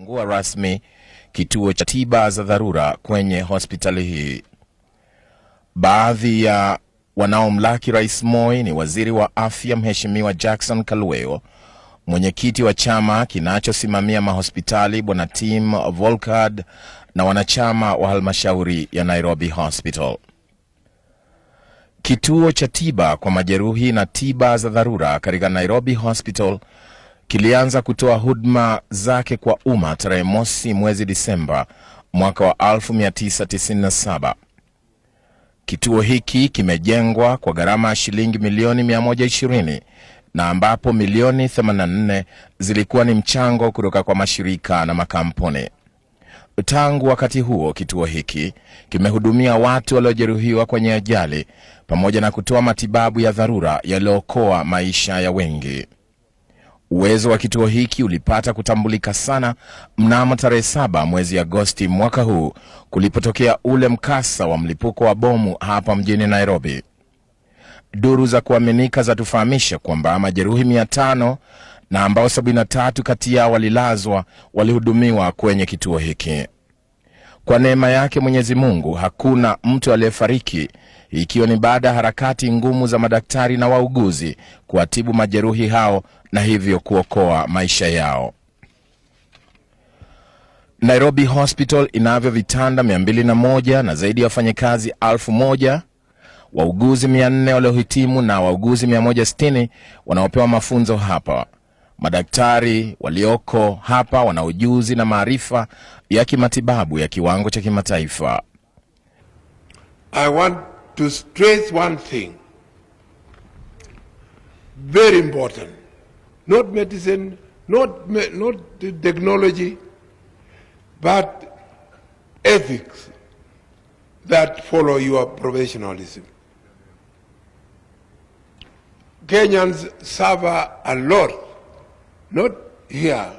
Fungua rasmi kituo cha tiba za dharura kwenye hospitali hii. Baadhi ya wanaomlaki Rais Moi ni waziri wa afya Mheshimiwa Jackson Kalweo, mwenyekiti wa chama kinachosimamia mahospitali Bwana Tim Volkard na wanachama wa halmashauri ya Nairobi Hospital. Kituo cha tiba kwa majeruhi na tiba za dharura katika Nairobi Hospital kilianza kutoa huduma zake kwa umma tarehe mosi mwezi Disemba mwaka wa 1997. Kituo hiki kimejengwa kwa gharama ya shilingi milioni 120 na ambapo milioni 84 zilikuwa ni mchango kutoka kwa mashirika na makampuni. Tangu wakati huo, kituo hiki kimehudumia watu waliojeruhiwa kwenye ajali pamoja na kutoa matibabu ya dharura yaliyookoa maisha ya wengi. Uwezo wa kituo hiki ulipata kutambulika sana mnamo tarehe 7 mwezi Agosti mwaka huu kulipotokea ule mkasa wa mlipuko wa bomu hapa mjini Nairobi. Duru za kuaminika zatufahamisha kwamba majeruhi 500 na ambao 73 kati yao walilazwa walihudumiwa kwenye kituo hiki. Kwa neema yake Mwenyezi Mungu hakuna mtu aliyefariki, ikiwa ni baada ya harakati ngumu za madaktari na wauguzi kuwatibu majeruhi hao na hivyo kuokoa maisha yao. Nairobi Hospital inavyo vitanda 201 na zaidi ya wafanyakazi 1000, wauguzi 400 waliohitimu na wauguzi 160 wanaopewa mafunzo hapa. Madaktari walioko hapa wana ujuzi na maarifa ya kimatibabu ya kiwango cha kimataifa. I want to stress one thing, very important, not medicine, not the technology, but ethics that follow your professionalism. Kenyans suffer a lot, not here,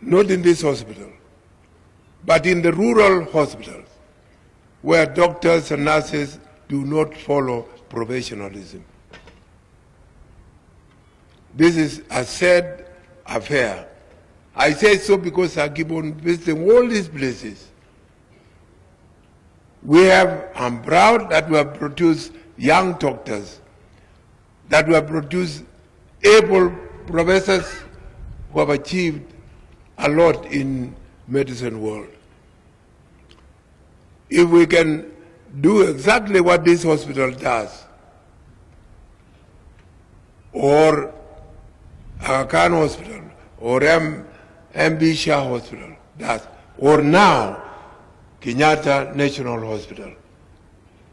not in this hospital, but in the rural hospitals where doctors and nurses do not follow professionalism. This is a sad affair. I say so because I keep on visiting all these places. I'm proud that we have produced young doctors, that we have produced able professors who have achieved a lot in medicine world. If we can do exactly what this hospital does, or Aga Khan Hospital, or MB Shah Hospital does, or now Kenyatta National Hospital,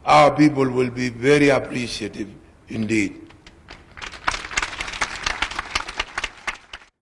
our people will be very appreciative indeed.